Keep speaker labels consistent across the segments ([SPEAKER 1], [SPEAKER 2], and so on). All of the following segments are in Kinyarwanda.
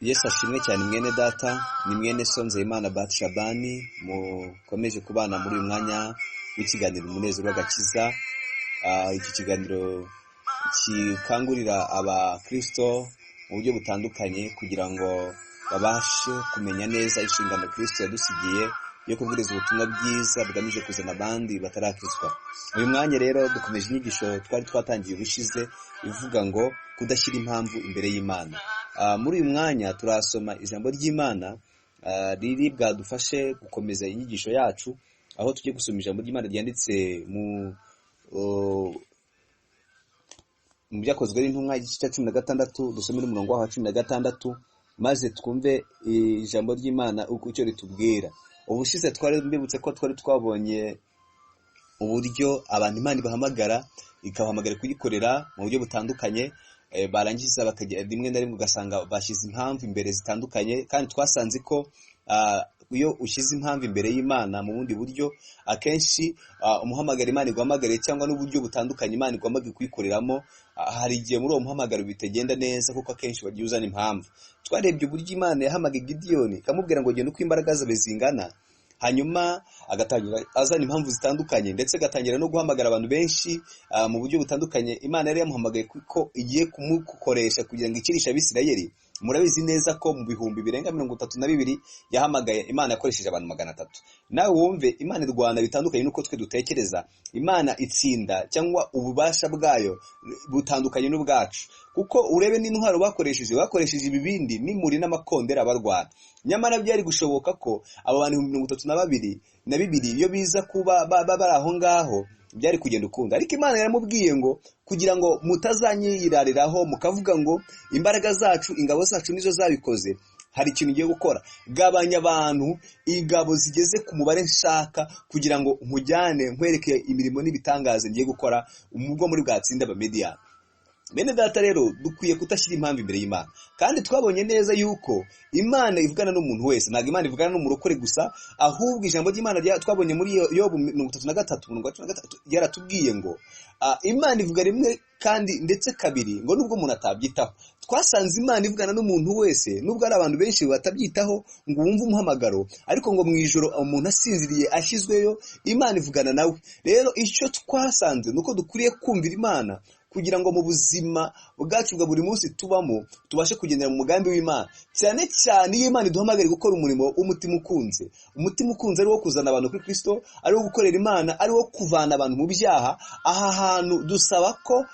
[SPEAKER 1] Yesu ashimwe cyane mwene data, ni mwene so Nzeyimana Batishabani, mukomeje kubana muri uyu mwanya w'ikiganiro Umunezero w'Agakiza. Iki kiganiro gikangurira abakristo mu buryo butandukanye kugira ngo babashe kumenya neza inshingano Kristo yadusigiye yo kubwiriza ubutumwa bwiza bugamije kuzana abandi batarakizwa. Uyu mwanya rero dukomeje inyigisho twari twatangiye ubushize ivuga ngo kudashyira impamvu imbere y'Imana. Muri uyu mwanya turasoma ijambo ry'Imana riri bwadufashe gukomeza inyigisho yacu, aho tugiye gusoma ijambo ry'Imana ryanditse mu byakozwe n'intumwa igice cya 16, dusome n'umurongo wa 16, maze twumve ijambo ry'Imana uko icyo ritubwira. Ubushize twari mbibutse ko twari twabonye uburyo abantu Imana ibahamagara, ikabahamagara kuyikorera mu buryo butandukanye, barangiza bakajya rimwe na rimwe ugasanga bashyize impamvu imbere zitandukanye, kandi twasanze ko iyo ushyize impamvu imbere y'Imana mu bundi buryo, akenshi umuhamagaro Imana iguhamagariye cyangwa n'uburyo butandukanye Imana iguhamagariye kuyikoreramo, hari igihe muri uwo muhamagaro bitagenda neza kuko akenshi bagiye uzana impamvu. Twarebye uburyo Imana yahamagaye Gidiyoni ikamubwira ngo genda uko imbaraga zawe zingana, hanyuma agatangira azana impamvu zitandukanye, ndetse agatangira no guhamagara abantu benshi mu buryo butandukanye. Imana yari yamuhamagaye kuko igiye kumukoresha kugira ngo ikirishe Abisirayeli. Murabizi neza ko mu bihumbi birenga 32 yahamagaye, Imana yakoresheje abantu 300. Nawe wumve Imana irwana bitandukanye n'uko twe dutekereza. Imana itsinda cyangwa ububasha bwayo butandukanye n'ubwacu, kuko urebe n'intwaro bakoresheje ibibindi n'imuri n'amakondera barwana. Nyamara byari gushoboka ko abo bantu 32 na bibiri iyo biza kuba bari aho ngaho byari kugenda ukunda, ariko Imana yaramubwiye ngo kugira ngo mutazanyirariraho mukavuga ngo imbaraga zacu, ingabo zacu nizo zabikoze, hari ikintu ugiye gukora, gabanya abantu ingabo zigeze ku mubare nshaka kugira ngo nkujyane nkwereke imirimo n'ibitangaza ngiye gukora ubwo muri bwatsinda Abamediyani. Bene data rero dukwiye kutashyira impamvu imbere y'Imana, kandi twabonye neza yuko Imana ivugana n'umuntu wese. Ntabwo Imana ivugana n'umurokore gusa, ahubwo ijambo ry'Imana twabonye muri Yobu 33:13 ryaratubwiye ngo Imana ivuga rimwe kandi ndetse kabiri, ngo nubwo umuntu atabyitaho. Twasanze Imana ivugana n'umuntu wese, nubwo ari abantu benshi batabyitaho ngo wumve umuhamagaro, ariko ngo mu ijoro umuntu asinziriye ashyizweyo, Imana ivugana nawe. Rero icyo twasanze nuko dukwiriye kumvira Imana kugira ngo mu buzima bwacu bwa buri munsi tubamo tubashe kugendera mu mugambi w'Imana, cyane cyane iyo Imana iduhamagariye gukora umurimo w'umutima ukunze. Umutima ukunze ari wo kuzana abantu kuri Kristo, ari wo gukorera Imana, ari wo kuvana abantu mu byaha. Aha hantu dusaba ko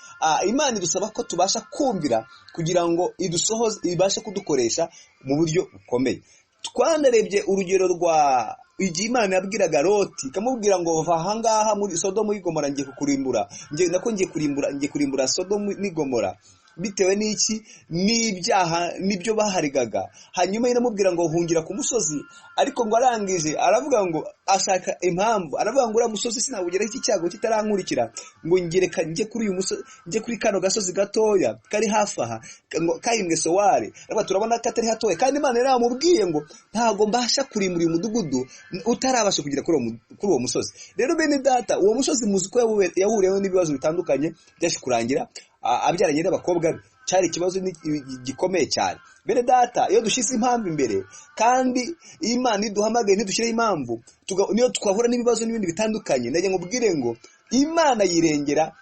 [SPEAKER 1] Imana idusaba ko tubasha kumvira kugira ngo idusohoze, ibashe kudukoresha mu buryo bukomeye. Twanarebye urugero rwa igihe Imana yabwiraga Loti ikamubwira ngo va ahangaha muri Sodomu n'Igomora, ngiye kukurimbura, ngiye kurimbura Sodomu n'Igomora bitewe n'iki? N'ibyaha nibyo baharigaga. Hanyuma inamubwira ngo hungira ku musozi, ariko ngo arangije aravuga ngo ashaka impamvu, aravuga ngo uriya musozi sinawugeraho iki cyago kitarankurikira, ngo ngereka njye kuri uyu musozi, njye kuri kano gasozi gatoya kari hafi aha ngo kahimbwe Sowari. Aravuga turabona ko atari hatoya, kandi Imana yaramubwiye ngo ntago mbasha kurimbura uyu mudugudu utarabasha kugera kuri uwo musozi. Rero bene data, uwo musozi muzi ko yahuriyeho n'ibibazo bitandukanye byaje kurangira abyaranye n'abakobwa be, cyari ikibazo gikomeye cyane. Bene data, iyo dushyize impamvu imbere kandi Imana iduhamagaye ntidushyire impamvu, niyo twahura n'ibibazo n'ibindi bitandukanye, ndagira ngo ubwire ngo Imana yirengera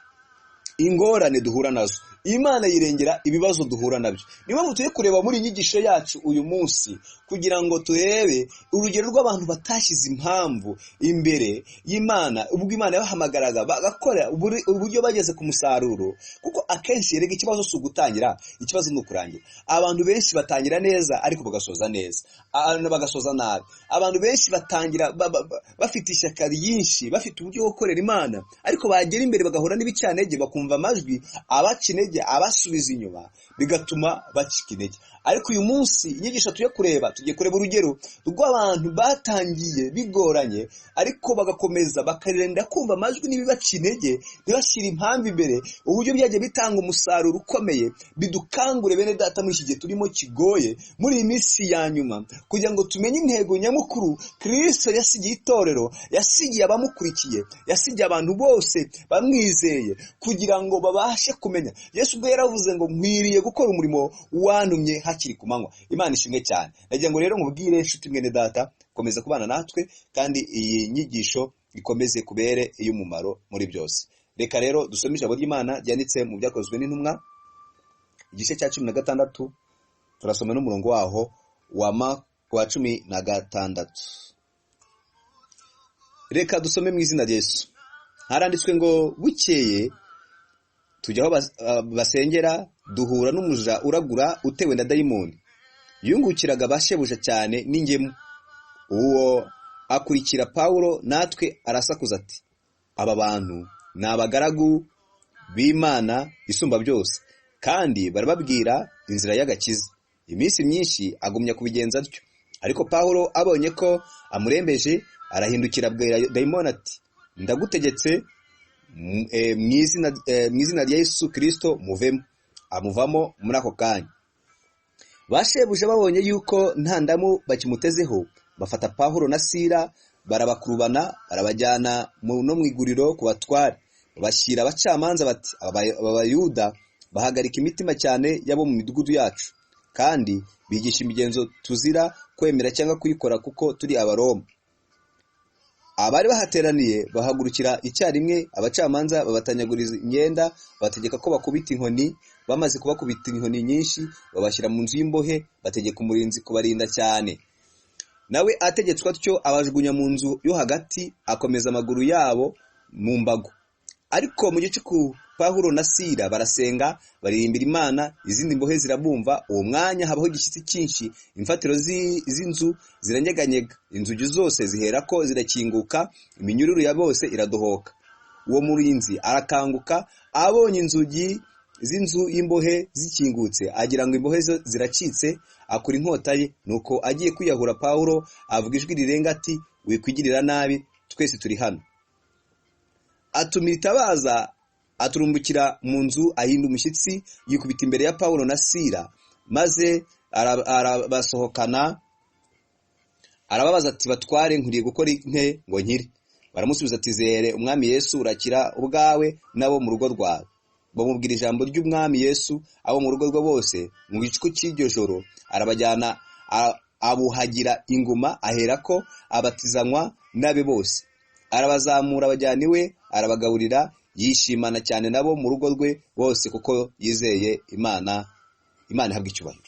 [SPEAKER 1] ingorane duhura nazo, Imana yirengera ibibazo duhura nabyo. Niyo mpamvu tugiye kureba muri inyigisho yacu uyu munsi kugira ngo turebe urugero rw'abantu batashyize impamvu imbere y'Imana ubwo Imana yabahamagaraga bagakora uburyo bageze ku musaruro. Kuko akenshi erega ikibazo si ugutangira, ikibazo ni ukurangira. Abantu benshi batangira neza ariko bagasoza neza, abantu bagasoza nabi. Abantu benshi batangira bafite ishyaka ryinshi, bafite uburyo bwo gukorera Imana, ariko bagera imbere bagahura n'ibicantege, bakumva amajwi abaca intege, abasubiza inyuma, bigatuma bacika intege. Ariko uyu munsi inyigisho tugiye kureba, tugiye kureba urugero rw'abantu batangiye bigoranye, ariko bagakomeza bakarinda kumva amajwi n'ibibaca intege, ntibashyire impamvu imbere, uburyo byagiye bitanga umusaruro ukomeye. Bidukangure bene data muri iki gihe turimo kigoye, muri iyi minsi ya nyuma, kugira ngo tumenye intego nyamukuru Kristo yasigiye itorero, yasigiye abamukurikiye, yasigiye abantu bose bamwizeye, kugira ngo babashe kumenya. Yesu ubwo yaravuze ngo nkwiriye gukora umurimo wantumye hakiri ku manywa. Imana ishimwe cyane. Nagira ngo rero nkubwire inshuti mwene data, komeza kubana natwe kandi iyi nyigisho ikomeze kubere iy'umumaro muri byose. Reka rero dusome ijambo ry'Imana ryanditse mu Byakozwe n'Intumwa igice cya 16, turasoma n'umurongo waho wa 16. Reka dusome mu izina rya Yesu. Haranditswe ngo bukeye tujya aho basengera, duhura n'umuja uragura utewe na dayimoni, yungukiraga bashebuja cyane n'ingemu. Uwo akurikira Pawulo natwe arasakuza ati, aba bantu ni abagaragu b'Imana isumba byose, kandi barababwira inzira y'agakiza. Iminsi myinshi agumya kubigenza atyo. Ariko Pawulo abonye ko amurembeje, arahindukira abwira dayimoni ati, ndagutegetse mu izina rya Yesu Kristo muvemo. Amuvamo muri ako kanya. Bashebuja babonye yuko nta ndamu bakimutezeho, bafata Pawulo na Sila barabakurubana, barabajyana no mu iguriro ku batware, babashyira abacamanza bati, aba Bayuda bahagarika imitima cyane y'abo mu midugudu yacu, kandi bigisha imigenzo tuzira kwemera cyangwa kuyikora kuko turi Abaroma. Abari bahateraniye bahagurukira icyarimwe abacamanza, babatanyaguriza imyenda, bategeka ko bakubita inkoni. Bamaze kubakubita inkoni nyinshi, babashyira mu nzu y'imbohe, bategeka umurinzi kubarinda cyane. Nawe ategetswe atyo abajugunya mu nzu yo hagati, akomeza amaguru yabo mu mbago. Ariko mu gicuku Pawulo na Sila barasenga, baririmbira Imana, izindi mbohe zirabumva. Uwo mwanya habaho igishyitsi cyinshi, imfatiro z'inzu ziranyeganyega, inzugi zose ziherako zirakinguka, iminyururu ya bose iradohoka. Uwo murinzi arakanguka, abonye inzugi z'inzu y'imbohe zikingutse, agira ngo imbohe ziracitse, akura inkota ye. Nuko agiye kwiyahura, Pawulo avuga ijwi rirenga ati, wikwigirira nabi, twese turi hano. Atumira itabaza, aturumbukira mu nzu, ahinda umushyitsi, yikubita imbere ya Pawulo na Sila, maze arabasohokana, arababaza ati, batware, nkwiriye gukora nke ngo nkire? Baramusubiza ati, zere Umwami Yesu urakira ubwawe n'abo mu rugo rwawe. Bamubwira ijambo ry'Umwami Yesu abo mu rugo rwe bose. Mu gicuku cy'iryo joro arabajyana, abuhagira inguma, aherako abatizanywa n'abe bose. Arabazamura abajyana iwe, arabagaburira, yishimana cyane nabo mu rugo rwe bose, kuko yizeye Imana. Imana ihabwa icyubahiro.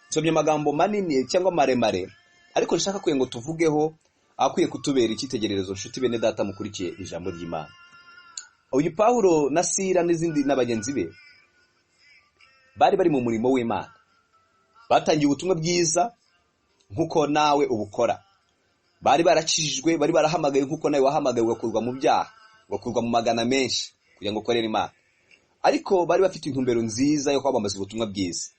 [SPEAKER 1] Nsomye amagambo manini cyangwa maremare, ariko nshaka kugira ngo tuvugeho akwiye kutubera icyitegererezo, nshuti bene data mukurikiye ijambo ry'Imana. Uyu Pawulo na Sila n'izindi na bagenzi be bari bari mu murimo w'Imana, batangiye ubutumwa bwiza nk'uko nawe ubukora. Bari barakijijwe, bari barahamagaye nk'uko nawe wahamagaye, ugakurwa mu byaha, ugakurwa mu magana menshi kugira ngo ukorere Imana. Ariko bari bafite intumbero nziza yo kwamamaza ubutumwa bwiza.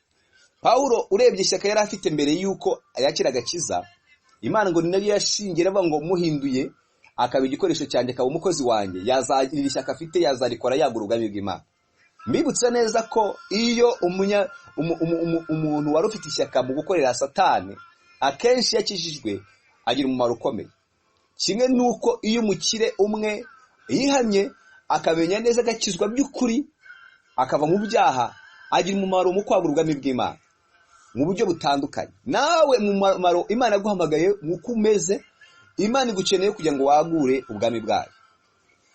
[SPEAKER 1] Pawulo urebye ishyaka yari afite mbere y'uko yakira agakiza, Imana ngo ni nayo yashingira avuga ngo muhinduye akaba igikoresho cyanjye, akaba umukozi wanjye, yazarira ishyaka afite, yazarikora yagura ubwami bw'Imana. Mbibutsa neza ko iyo umuntu wari ufite ishyaka mu gukorera Satani, akenshi yakijijwe agira umumaro ukomeye. Kimwe nuko iyo umukire umwe yihamye akamenya neza agakizwa by'ukuri, akava mu byaha, agira umumaro mu kwagura ubwami bw'Imana mu buryo butandukanye. Nawe mumaro Imana yaguhamagaye uko umeze, Imana igukeneye kugira ngo wagure ubwami bwayo.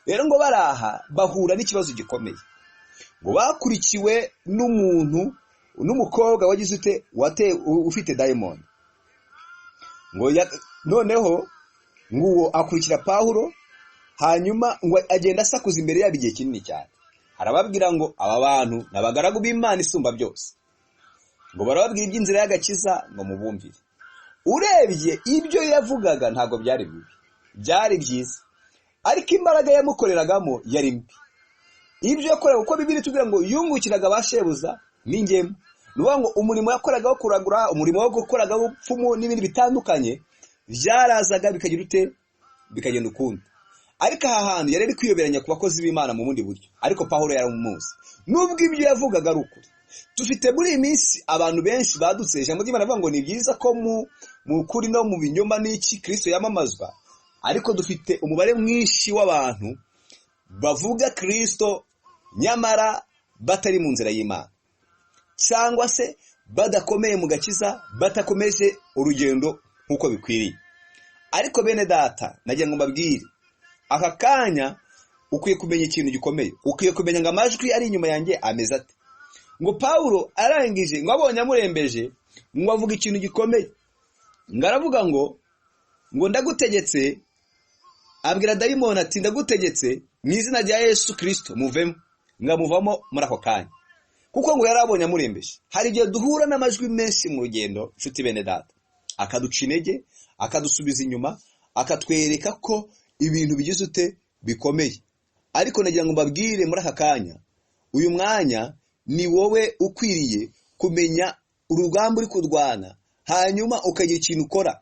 [SPEAKER 1] Rero ngo baraha bahura n'ikibazo gikomeye, ngo bakurikiwe n'umuntu, n'umukobwa wagize ute, ufite dayimoni. Ngo noneho nguwo akurikira Pawulo, hanyuma ngo agenda asakuza imbere yabo igihe kinini cyane, arababwira ngo aba bantu ni abagaragu b'Imana isumba byose, ngo barababwira iby'inzira y'agakiza ngo mubumvire. Urebye ibyo yavugaga ntabwo byari bibi, byari byiza, ariko imbaraga yamukoreragamo yari mbi. Ibyo yakoraga, uko Bibiliya itubwira ngo yungukiraga bashebuza n'ingemu, ni ukuvuga ngo umurimo yakoraga wo kuragura, umurimo wo gukoraga w'ubupfumu n'ibindi bitandukanye, byarazaga bikagira ute, bikagenda ukundi. Ariko aha hantu yari ari kwiyoberanya ku bakozi b'Imana mu bundi buryo, ariko Pawulo yaramuzi nubwo ibyo yavugaga ari ukuri. Dufite muri iyi minsi abantu benshi badutse ijambo ry'Imana bavuga ngo ni byiza ko mu kuri no mu binyoma n'iki Kristo yamamazwa, ariko dufite umubare mwinshi w'abantu bavuga Kristo nyamara batari mu nzira y'Imana, cyangwa se badakomeye mu gakiza, batakomeje urugendo nk'uko bikwiriye. Ariko bene data, nagira ngo mbabwire aka kanya, ukwiye kumenya ikintu gikomeye. Ukwiye kumenya ngo amajwi ari inyuma yanjye ameze ate. Ngo Pawulo arangije, ngo abonye amurembeje, ngo avuga ikintu gikomeye. Ngo aravuga ngo ndagutegetse, abwira dayimoni ati ndagutegetse mu izina rya Yesu Kristo muvemo. Ngo amuvamo muri ako kanya, kuko ngo yari abonye amurembeje. Hari igihe duhura n'amajwi menshi mu rugendo, nshuti bene data, akaduca intege, akadusubiza inyuma, akatwereka ko ibintu bigize ute bikomeye. Ariko nagira ngo mbabwire muri aka kanya, uyu mwanya ni wowe ukwiriye kumenya urugamba uri kurwana, hanyuma ukagira ikintu ukora.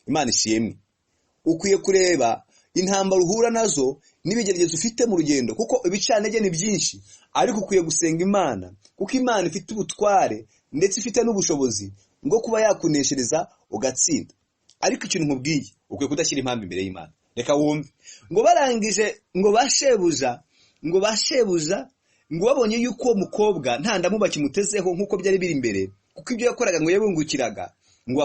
[SPEAKER 1] Imana ishimwe. Ukwiye kureba intambara uhura nazo n'ibigeragezo ufite mu rugendo, kuko ibicantege ni byinshi, ariko ukwiye gusenga Imana, kuko Imana ifite ubutware ndetse ifite n'ubushobozi bwo kuba yakuneshereza ugatsinda. Ariko ikintu nkubwiye, ukwiye kudashyira impamvu imbere y'Imana. Reka wumve. Ngo barangije, ngo bashebuja, ngo babonye yuko uwo mukobwa nta ndamu bakimutezeho nk'uko byari biri imbere, kuko ibyo yakoraga ngo yabungukiraga, ngo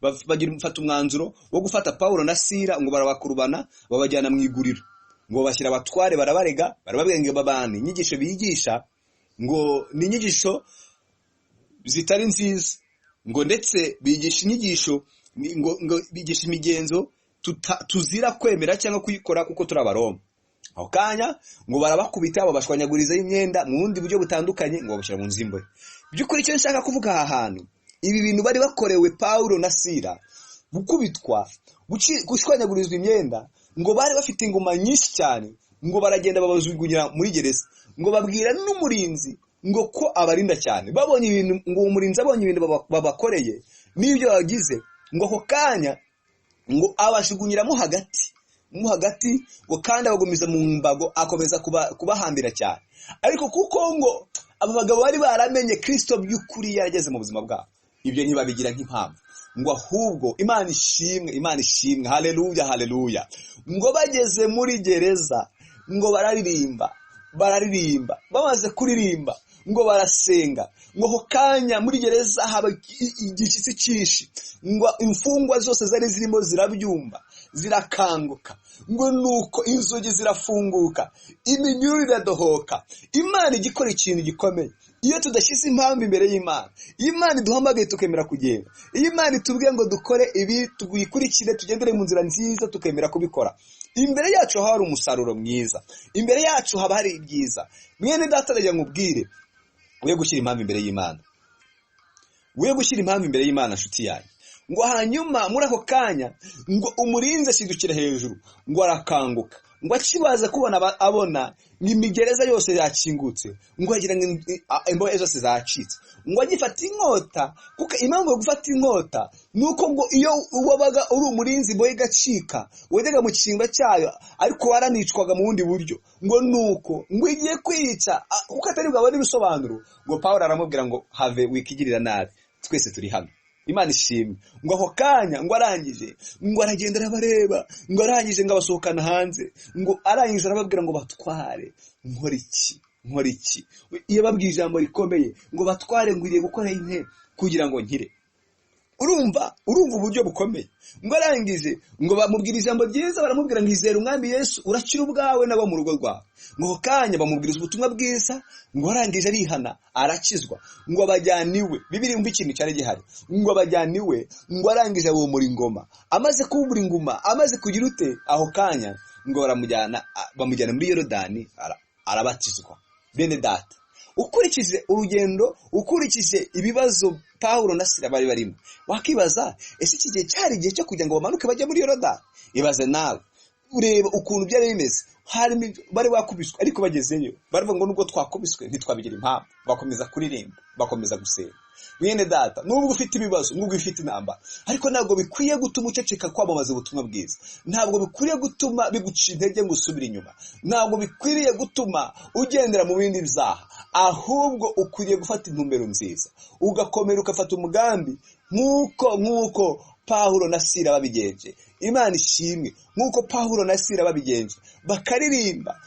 [SPEAKER 1] bafata umwanzuro wo gufata Pawulo na Sila, ngo barabakurubana babajyana mu iguriro, ngo bashyira abatware barabarega, barababwira ngo babane inyigisho bigisha ngo ni inyigisho zitari nziza, ngo ndetse bigisha inyigisho ngo bigisha imigenzo tuzira kwemera cyangwa kuyikora kuko turi Abaroma. Aho kanya ngo barabakubita, babashwanyagurizaho imyenda mu bundi buryo butandukanye, ngo babashyira mu nzu y'imbohe. By'ukuri icyo nshaka kuvuga aha hantu, ibi bintu bari bakorewe Pawulo na Sila, gukubitwa, gushwanyagurizwa imyenda, ngo bari bafite ingoma nyinshi cyane, ngo baragenda babajugunya muri gereza, ngo babwira n'umurinzi ngo ko abarinda cyane. Babonye ibintu, ngo umurinzi abonye ibintu babakoreye n'ibyo bagize, ngo ako kanya ngo abashugunyiramo hagati mu hagati, ngo kandi abagumiza mu mbago, akomeza kubahambira cyane. Ariko kuko ngo aba bagabo bari baramenye Kristo by'ukuri yarageze mu buzima bwabo, ibyo ntibabigira nk'impamvu, ngo ahubwo Imana ishimwe, Imana ishimwe, haleluya, haleluya. Ngo bageze muri gereza, ngo bararirimba, bamaze kuririmba ngo barasenga, ngo ako kanya muri gereza haba igishyitsi cyinshi, ngo imfungwa zose zari zirimo zirabyumva, zirakanguka, ngo nuko inzugi zirafunguka, iminyururu iradohoka. Imana igikora ikintu gikomeye iyo tudashyize impamvu imbere y'Imana. Iyo Imana iduhamagaye tukemera kugenda, iyo Imana itubwiye ngo dukore ibi, tuyikurikire, tugendere mu nzira nziza, tukemera kubikora, imbere yacu haba hari umusaruro mwiza, imbere yacu haba hari ibyiza. Mwene data, ndagira ngo ubwire, we gushyira impamvu imbere y'Imana, we gushyira impamvu imbere y'Imana, nshuti yanjye. Ngo hanyuma muri ako kanya ngo umurinzi ashidukira hejuru, ngo arakanguka, ngo akibaza kubona abona imigereza yose yakingutse, ngo agira ngo imbohe zose zacitse, ngo agifata inkota. Kuko impamvu yo gufata inkota nuko ngo iyo wabaga uri umurinzi imbohe igacika, wajyaga mu cyimba cyayo, ariko waranicwaga mu bundi buryo. Ngo nuko ngo igiye kwica, kuko atari bwabone ibisobanuro, ngo Pawulo aramubwira ngo have wikigirira nabi, twese turi hano. Imana ishimwe. Ngo ako kanya ngo arangije, ngo aragenda arabareba, ngo arangije ngo abasohokana hanze, ngo arangije arababwira ngo batware, nkora iki. Iyo babwiye ijambo rikomeye, ngo batware, ngwiriye gukora inte kugira ngo nkire. Urumva uburyo bukomeye. Ngo arangije ngo bamubwira ijambo ryiza, baramubwira ngo izere umwami Yesu urakira ubwawe n'abo mu rugo rwawe. Ngo kanya bamubwiriza ubutumwa bwiza, ngo arangije arihana arakizwa, ngo abajyaniwe. Bibiri umva ikintu cyari gihari, ngo abajyaniwe, ngo arangije abumura ingoma. Amaze kubura ingoma, amaze kugira ute, aho kanya ngo bamujyana muri Yorodani, arabatizwa. Bene data, ukurikije urugendo, ukurikije ibibazo Pawulo na Sila bari barimo, wakibaza ese iki gihe cyari igihe cyo kugira ngo bamanuke bajye muri Yorodani? Ibaze nawe, ureba ukuntu byari bimeze. Harimo bari bakubiswe, ariko bagezeyo baravuga ngo nubwo twakubiswe ntitwabigira impamvu, bakomeza kuririmba, bakomeza gusenga. Mwene data, nubwo ufite ibibazo, nubwo ufite intambara, ariko ntabwo bikwiye gutuma uceceka kwamamaza ubutumwa bwiza. Ntabwo bikwiriye gutuma biguca intege ngo usubire inyuma. Ntabwo bikwiriye gutuma ugendera mu bindi byaha, ahubwo ukwiriye gufata intumbero nziza, ugakomera, ugafata umugambi Nk'uko Pawulo na Sila babigenje, Imana ishimwe, nk'uko Pawulo na Sila babigenje, bakaririmba,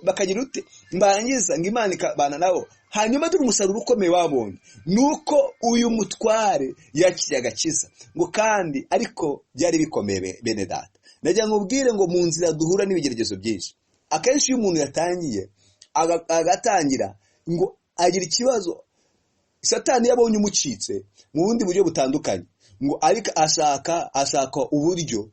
[SPEAKER 1] bakagira ute, mbangiza ngo Imana ikabana nabo. Hanyuma dore umusaruro ukomeye babonye nuko uyu mutware yakiriye agakiza, ngo kandi ariko byari bikomeye. Bene data, nagira ngo ubwire ngo mu nzira duhura n'ibigeragezo byinshi. Akenshi iyo umuntu yatangiye agatangira ngo agira ikibazo, Satani yabonye umucitse mu bundi buryo butandukanye, ngo ariko ashaka uburyo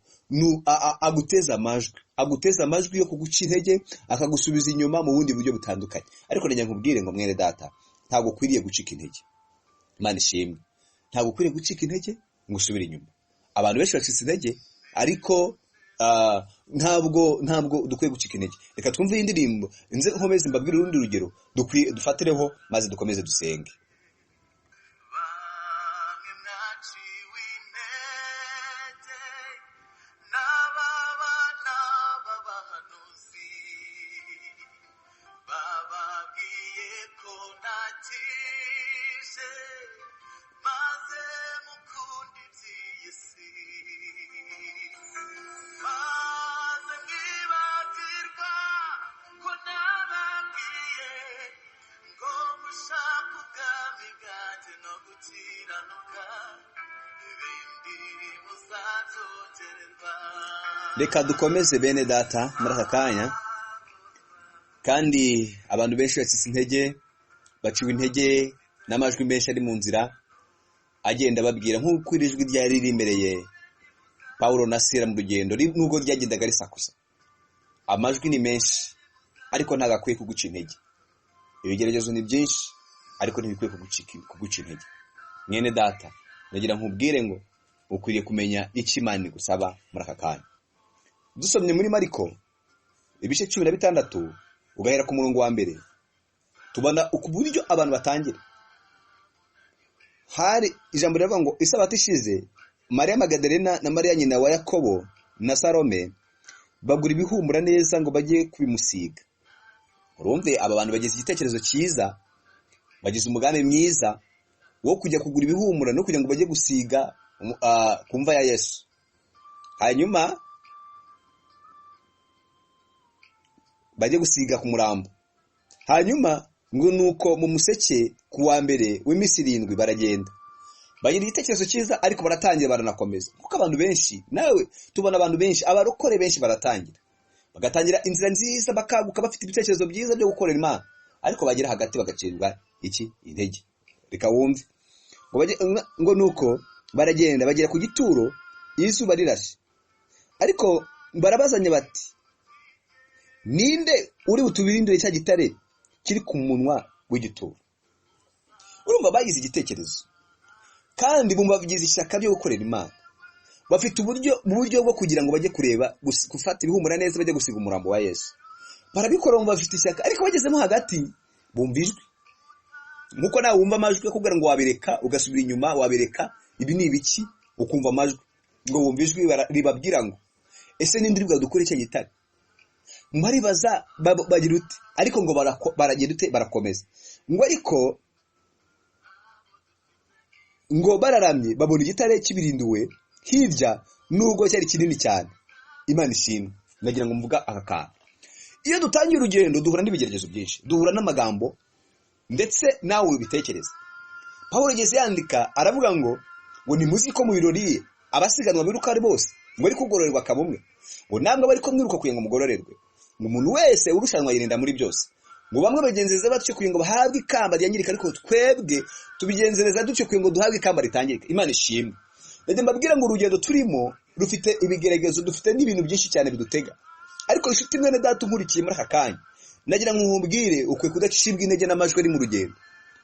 [SPEAKER 1] aguteza amajwi, aguteza amajwi yo kuguca intege, akagusubiza inyuma mu bundi buryo butandukanye. Ariko nagira nkubwire ngo mwene data, ntabwo ukwiriye gucika intege. Imana ishimwe, ntabwo ukwiriye gucika intege ngo usubire inyuma. Abantu benshi bacitse intege, ariko ntabwo dukwiye gucika intege. Reka twumve iyi ndirimbo, nze nkomeze mbabwire urundi rugero dufatireho, maze dukomeze dusenge.
[SPEAKER 2] Bamwe mwaciwe intege n'ababana b'abahanuzi, bababwiye ko ntakije, maze mukunda iby'iyi si, maze mwibagirwa ko nababwiye ngo mushake ubwami bwanjye no gukiranuka, ibindi muzabyongererwa.
[SPEAKER 1] Reka dukomeze bene data muri aka kanya. Kandi abantu benshi bacitse intege, baciwe intege n'amajwi menshi ari mu nzira agenda ababwira, nk'uko iri jwi ryari rimereye Pawulo na Sila mu rugendo, nubwo ryagendaga risakuza. Amajwi ni menshi, ariko ntabwo akwiye kuguca intege. Ibigeragezo ni byinshi, ariko ntibikwiye kuguca intege. Mwene data, nagira nkubwire ngo ukwiriye kumenya icyo Imana igusaba muri aka kanya. Dusomye muri Mariko ibice 16, ugahera ku murongo wa 1, tubona uburyo abantu batangira. Hari ijambo rivuga ngo isabato ishize, Mariya Magadalena na Mariya nyina wa Yakobo na Salome bagura ibihumura neza ngo bajye kubimusiga. Urumve, aba bantu bagize igitekerezo cyiza, bagize umugambi mwiza wo kujya kugura ibihumura no kugira ngo bajye gusiga ku mva ya Yesu. Hanyuma bajye gusiga ku murambo. Hanyuma ngo nuko mu museke ku wa mbere w'iminsi 7 baragenda. Bagira igitekerezo cyiza, ariko baratangira baranakomeza. Kuko abantu benshi, nawe tubona abantu benshi, abarokore benshi baratangira, bagatangira inzira nziza, bakaguka bafite ibitekerezo byiza byo gukorera Imana, ariko bagera hagati bagacibwa iki intege. Reka wumve ngo nuko baragenda bagera ku gituro, izuba rirashe, ariko barabazanya bati ninde uri butubirindure cya gitare kiri ku munwa w'igituro? Urumva bagize igitekerezo, kandi bumva bagize ishyaka ryo gukorera Imana. Bafite uburyo mu buryo bwo kugira ngo bajye kureba gufata ibihumura neza, bajye gusiga umurambo wa Yesu. Barabikora bumva bafite ishyaka, ariko bagezemo hagati bumva ijwi. Nkuko nawe wumva amajwi akubwira ngo wabireka, ugasubira inyuma, wabireka, ibi ni ibiki, ukumva amajwi. Ngo wumva ijwi ribabwira ngo ese ninde uri bwadukure cya gitare? Maribaza bagira ute, ariko ngo baragira ute, barakomeza. Ngo ariko ngo bararamye babona igitare kibirinduwe hirya, nubwo cyari kinini cyane. Imana ishimwe. Nagira ngo mvuga aka kantu. Iyo dutangiye urugendo duhura n'ibigeragezo byinshi, duhura n'amagambo, ndetse nawe ubitekereza. Pawulo yageze yandika aravuga ngo nimuzi ko mu birori abasiganwa biruka ari bose, ngo ari kugororerwa kabumwe, ngo namwe bari ko mwiruka kugira ngo mugororerwe. Ngo umuntu wese urushanwa yirinda muri byose. Ngo bamwe bagenzereza batyo kugira ngo bahabwe ikamba ryangirika, ariko twebwe tubigenzereza dutyo kugira ngo duhabwe ikamba ritangirika. Imana ishimwe. Ndajya mbabwira ngo urugendo turimo rufite ibigeragezo, dufite n'ibintu byinshi cyane bidutega. Ariko inshuti mwene data unkurikiye muri aka kanya, nagira ngo nkubwire ukwiye kudacibwa intege n'amajwi ari mu rugendo,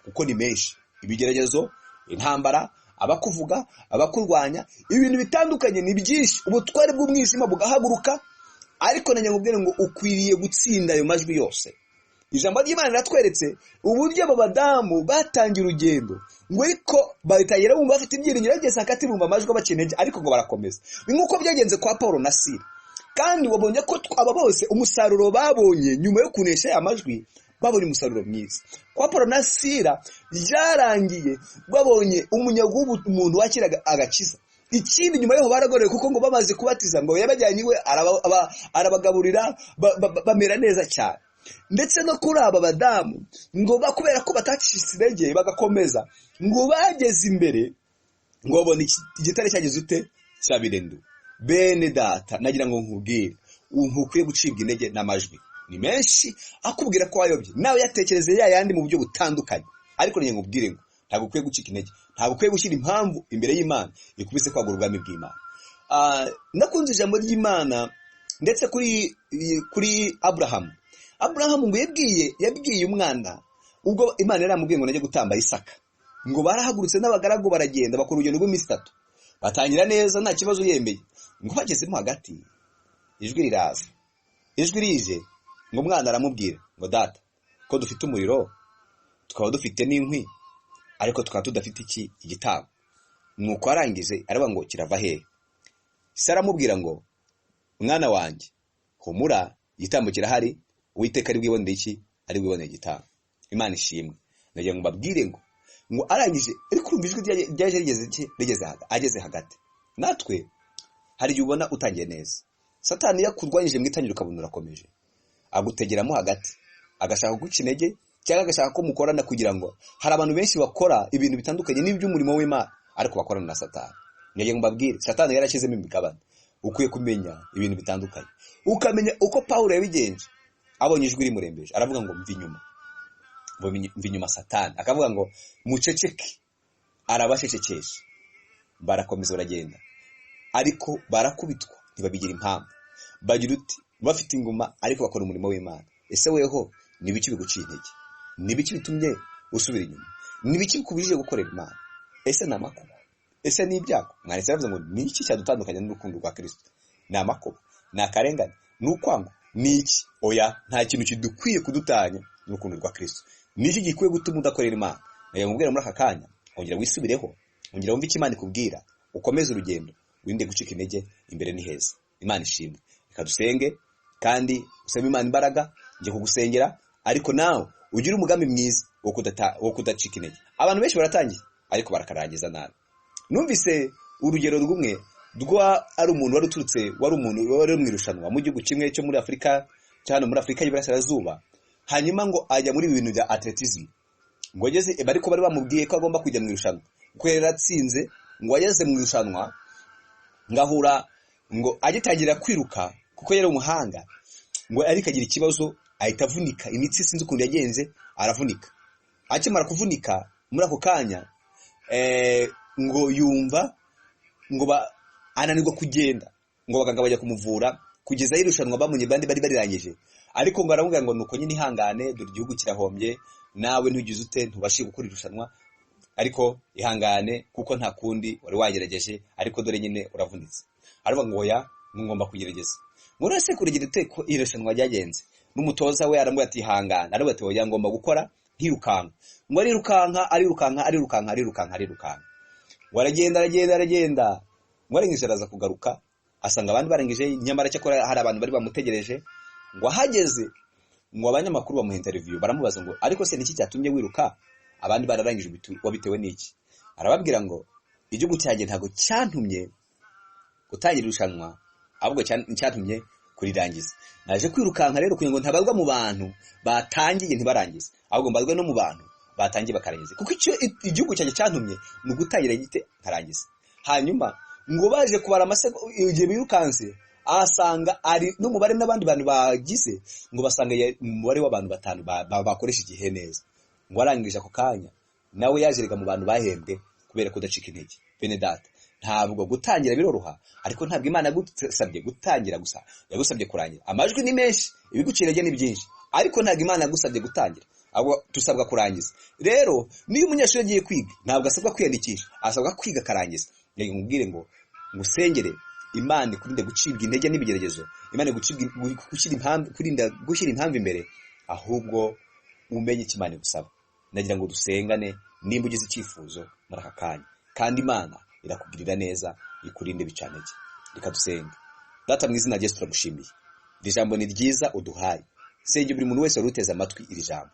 [SPEAKER 1] kuko ni menshi. Ibigeragezo, intambara, abakuvuga, abakurwanya, ibintu bitandukanye ni byinshi. Ubutware bw'umwijima bugahaguruka, ariko nagira ngo nkubwire ngo ukwiriye gutsinda ayo majwi yose. Ijambo ry'Imana riratweretse uburyo abo badamu batangiye urugendo, ngo ariko batangira bumva bafite ibyiringiro, bageze hagati bumva amajwi abaca intege, ariko ngo barakomeza. Ni nk'uko byagenze kwa Paulo na Sila. Kandi wabonye ko aba bose umusaruro babonye nyuma yo kunesha aya majwi, Babonye umusaruro mwiza. Kwa Paulo na Sila byarangiye babonye umunyago w'umuntu wakiraga agakiza. Ikindi nyuma yaho baragorewe, kuko ngo bamaze kubatiza ngo yabajyanye iwe arabagaburira, bamera neza cyane. Ndetse no kuri aba badamu ngo kubera ko batacitse intege bagakomeza, ngo bageze imbere ngo babone igitare cyagize ute cyabirenduwe. Bene data, nagira ngo nkubwire, ntukwiye gucibwa intege n'amajwi ni menshi akubwira ko wayobye, nawe yatekereze ya yandi mu buryo butandukanye, ariko ngiye nkubwire ngo ntabwo ukwiye gucika intege, ntabwo ukwiye gushyira impamvu imbere y'Imana ikubise kwagura ubwami bw'Imana. Nakunze ijambo ry'Imana ndetse kuri Aburahamu. Aburahamu ngo yabwiye umwana ubwo Imana yaramubwiye ngo najye gutamba Isaka, ngo barahagurutse n'abagaragu baragenda bakora urugendo rw'iminsi 3, batangira neza nta kibazo yemeye, ngo bagezemo hagati ijwi riraza, ijwi rije ngo umwana aramubwira ngo data, ko dufite umuriro tukaba dufite n'inkwi, ariko tukaba tudafite iki igitambo. Nuko arangije aravuga ngo kirava hehe? Se aramubwira ngo mwana wanjye humura, igitambo kirahari, Uwiteka ari bwibonere iki? Ari bwibonere igitambo. Imana ishimwe. Nagira ngo mbabwire ngo arangije ariko urumva ijwi ryaje rigeze ageze hagati. Natwe hari igihe ubona utangiye neza, Satani yakurwanyije mu itangiriro ukabona urakomeje, agutegeramo hagati, agashaka kuguca intege cyangwa agashaka ko mukorana, kugira ngo hari abantu benshi bakora ibintu bitandukanye n'iby'umurimo w'Imana ariko bakorana na Satani. Nagira ngo mbabwire, Satani yarashyizemo imigabane. Ukwiye kumenya ibintu bitandukanye, ukamenya uko Paulo yabigenje. Abonye ijwi rimurembeje aravuga ngo mva inyuma, mva inyuma Satani. Akavuga ngo muceceke, arabacecekesha, barakomeza baragenda, ariko barakubitwa ntibabigira impamvu, bagira uti bafite inguma ariko bakora umurimo w'Imana. Ese weho ni ibiki biguciye intege? Ni ibiki bitumye usubira inyuma? Ni ibiki bikubujije gukorera Imana? Ese ni amakuba? Ese ni ibyago? Mwanditsi yaravuze ngo ni iki cyadutandukanya n'urukundo rwa Kristo? Ni amakuba? Ni akarengane? Ni ukwangwa? Ni iki? Oya, nta kintu kidukwiye kudutanya n'urukundo rwa Kristo. Ni iki gikwiye gutuma udakorera Imana? Nagira ngo muri aka kanya ongera wisubireho, ongera wumve icyo Imana ikubwira, ukomeze urugendo, wirinde gucika intege, imbere ni heza. Imana ishimwe. Reka dusenge kandi usabe Imana imbaraga, njye kugusengera, ariko nawe ugire umugambi mwiza wo kudacika intege. Abantu benshi baratangiye ariko barakarangiza nabi. Numvise urugero rw'umwe rwa ari umuntu wari uturutse, wari umuntu wari mu irushanwa mu gihugu kimwe cyo muri Afurika, cyane muri Afurika y'Iburasirazuba, hanyuma ngo ajya muri ibintu bya atletism, ngo ageze ariko bari bamubwiye ko agomba kujya mu irushanwa kuko yari yaratsinze, ngo ageze mu irushanwa ngahura ngo agitangira kwiruka kuko yari umuhanga, ngo ariko agira ikibazo ahita avunika imitsi, sinzi ukuntu yagenze aravunika. Akimara kuvunika muri ako kanya ngo yumva ngo ananirwa kugenda, ngo abaganga bajya kumuvura kugeza irushanwa bamunye bandi bari barirangije, ariko ngo aramubwira ngo nuko nyine ihangane, dore igihugu kirahombye, nawe ntugize ute, ntubashe gukora irushanwa, ariko ihangane kuko nta kundi wari wagerageje, ariko dore nyine uravunitse. Aravuga ngo oya, ngomba kugerageza. Ngo rero se kuregera ute ko irushanwa ryagenze? N'umutoza we aramubwira ati ihangane, aravuga ati oya, ngomba gukora nkirukanka. Ngo arirukanka arirukanka arirukanka arirukanka arirukanka, ngo aragenda aragenda aragenda, ngo arangije araza kugaruka asanga abandi barangije, nyamara cyakora hari abantu bari bamutegereje. Ngo ahageze ngo abanyamakuru bamuha interview, baramubaza ngo ariko se niki cyatumye wiruka abandi bararangije, wabitewe n'iki? Arababwira ngo igihugu cyanjye ntabwo cyantumye gutangira irushanwa, ahubwo cyantumye kurirangiza. Naje kwirukanka rero kugira ngo ntabarwa mu bantu batangiye ntibarangize, ahubwo mbarwe no mu bantu batangiye bakarangiza, kuko icyo igihugu cyanjye cyantumye ni ugutangira gite nkarangiza. Hanyuma ngo baje kubara igihe birukanse, asanga ari n'umubare n'abandi bantu bagize, ngo basanga umubare w'abantu 5 bakoresha igihe neza. Ngo arangije ako kanya nawe yajerega mu bantu bahembwe kubera kudacika intege. Bene data, ntabwo gutangira biroroha, ariko ntabwo Imana yagusabye gutangira gusa, yagusabye kurangira. Amajwi ni menshi, ibigucira intege ni byinshi, ariko ntabwo Imana yagusabye gutangira, ahubwo tusabwa kurangiza. Rero niyo umunyeshuri agiye kwiga ntabwo asabwa kwiyandikisha, asabwa kwiga akarangiza. Reka nkubwire ngo ngusengere Imana ikurinde gucibwa intege n'ibigeragezo, Imana gushyira impamvu imbere, ahubwo umenye icyo Imana igusaba. Nagira ngo dusengane nimba ugize icyifuzo muri aka kanya, kandi Imana irakugirira neza, ikurinde bicantege. Reka dusenge. Data mu izina rya Yesu turagushimiye, iri jambo ni ryiza uduhaye, Senge buri muntu wese wari uteze amatwi iri jambo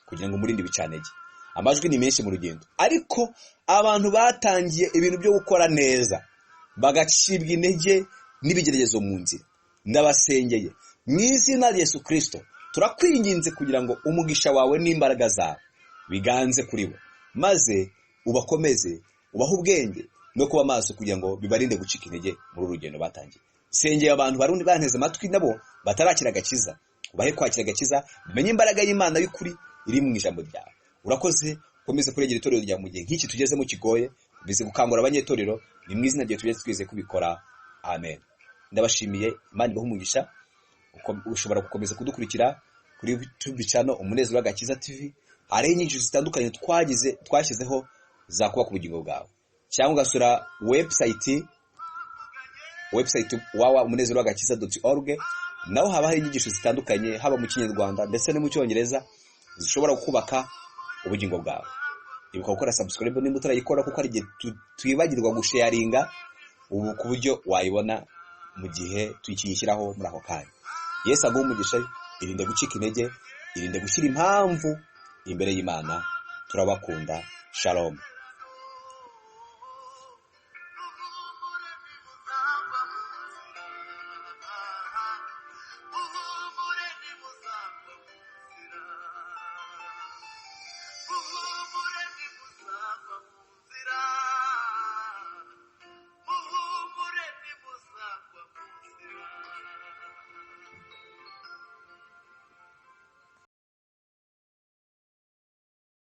[SPEAKER 1] kugira ngo umurinde ibicantege. Amajwi ni menshi mu rugendo, ariko abantu batangiye ibintu byo gukora neza bagacibwa intege n'ibigeragezo mu nzira, ndabasengeye mu izina rya Yesu Kristo. Turakwinginze kugira ngo umugisha wawe n'imbaraga zawe biganze kuri bo, maze ubakomeze, ubahe ubwenge no kuba maso kugira ngo bibarinde gucika intege muri uru rugendo batangiye. Sengeye abantu barundi banteze amatwi nabo batarakira agakiza, ubahe kwakira agakiza, bamenye imbaraga y'Imana y'ukuri iri mu ijambo ryawe. Urakoze, ukomeze kurengera itorero rya mu gihe nk'iki tugezemo kigoye, ukomeze gukangura abanyetorero, ni mu izina ryawe tugeze twizeye kubikora, amen. Ndabashimiye, Imana ibahe umugisha. Ushobora gukomeza kudukurikira kuri YouTube channel Umunezero w'Agakiza TV, hariho inyigisho zitandukanye twagize twashyizeho zakubaka ubugingo bwawe, cyangwa ugasura website wawa umunezero w'agakiza.org, naho haba hari inyigisho zitandukanye haba mu Kinyarwanda ndetse no mu Cyongereza zishobora kubaka ubugingo bwawe. Ibuka gukora subscribe nimba utarayikora, kuko hari igihe twibagirwa gusharinga ubu ku buryo wayibona mu gihe tukiyishyiraho muri ako kanya. Yesu aguhe umugisha, irinde gucika intege, irinde gushyira impamvu imbere y'Imana. Turabakunda. Shalom.